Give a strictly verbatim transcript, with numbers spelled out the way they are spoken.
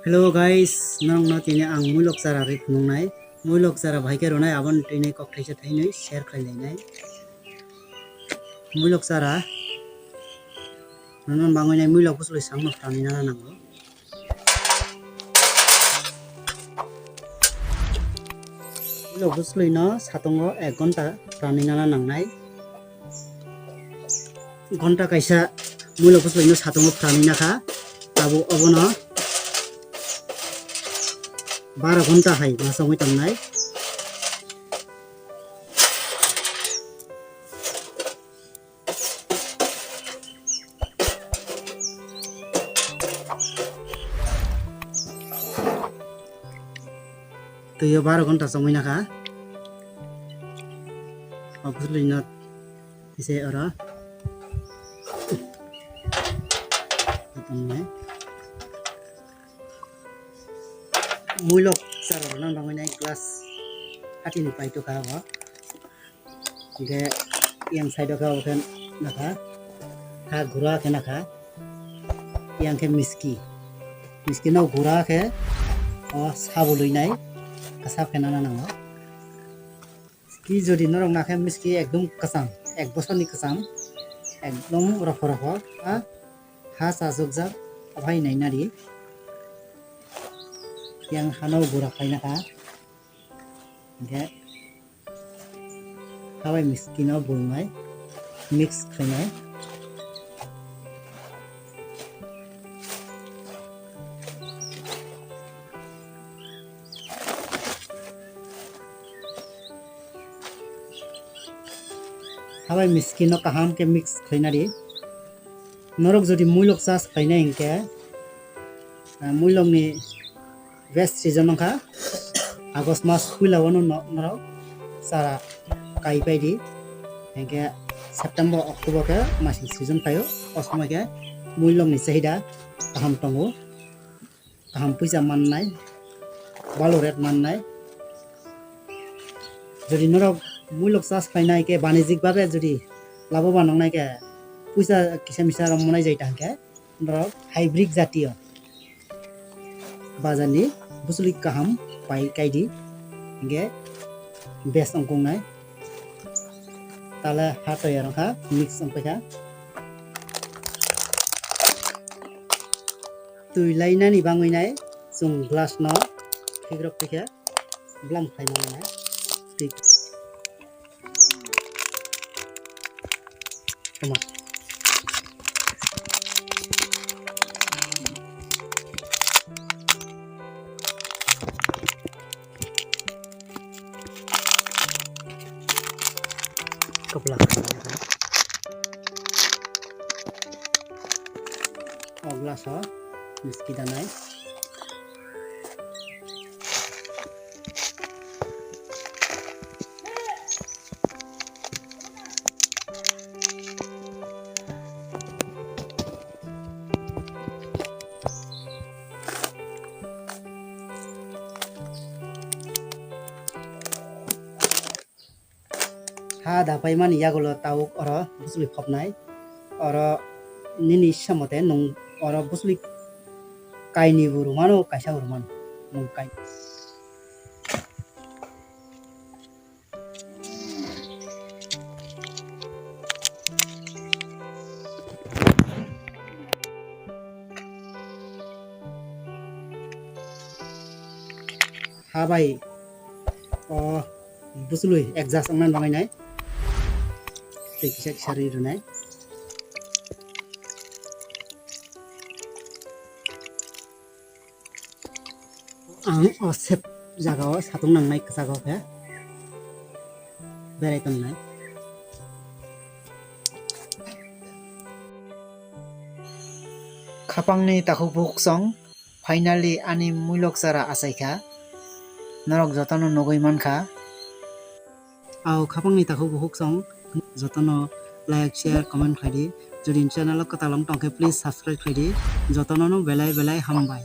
Hello guys, norokno tini ang muilok chara rwi phunuknai. Muilok chara bahai khe rwnai, aboni twi nai kok thaisa thainwi share khlai lainai. Muilok chara rwna bangwi nai muilok bwchlwi sakno phrani nana nango. Muilok bwchlwino satungo ek ghonta phrani nana nangnai. Ghonta kaisa muilok bwchlwino satungo phrani nakha, tabuk obono baro ghonta hai ma chongwi tongnai. Twi o baro ghonta chongwi nakha. O bwchlwino ise oro. Muilok chara rwna bangwi nai glass hatini paitokha abo. Hingke yang side o khe abo khe nakha, ha gura khe nakha, yang khe miski, miski no gura khe o sabului nai, khe sab khe nana nango. Miski jodi norok nakhe miski ekdom kwcham, ek bosor ni kwcham, ekdom rokho rokho, ha, ha chachukjak, aphai nai nari, yang hano gura khlai nakha. Hingke habai miskino buinai mix khainai. Habai miskino kaham khe mix khainari. Norok jodi muilok chas khainai hinkhe, ah, muilokni best season wngkha August mas puila o no-, norok chara kai pai di. Hinkhe September, October khe masing season phaio. O somoi khe muilokni chahida kaham tongo, kaham puisa mannai, balo rate mannai. Jodi norok muilok chas khlainai khe banijik babe jodi laboban wngnai khe puisa kisa misa rok monai jai ta hinkhe norok hybrid jatiyo bajarni bwchwlwi kaham pai kaidi, hinkhe best wngkuknai. Tale ha toyar wngkha, mix wngpaikha. Twi lainani bangwi nai chwng glass no khikrok paikha, blam khlai mano nai. Twi. Toma. Kwplak khainai. O glass o miski danai. Ha dapaimani yagulo tabuk oro bwchwlwi khopnai. Oro nini issa mote nwng oro bwchwlwi kainibo rwmano, kaisabo rwmano. Nwng kai. Ha bai, o bwchwlwi adjust wngna nangnai. Tei kisa kisa ri rwnai. Ang o sep jaga o satung nangnai kwchak o khe berai tongnai. Khapangni takhuk bukhuk song, finally ani muilok chara achaikha. Norok jotono nugwi mankha. Ao khapangni takhuk bukhuk song jotono like, share, comment khlai di. Jodi channel o kwtal wng tongkhe please subscribe khlai di. Jotono no belai belai hambai.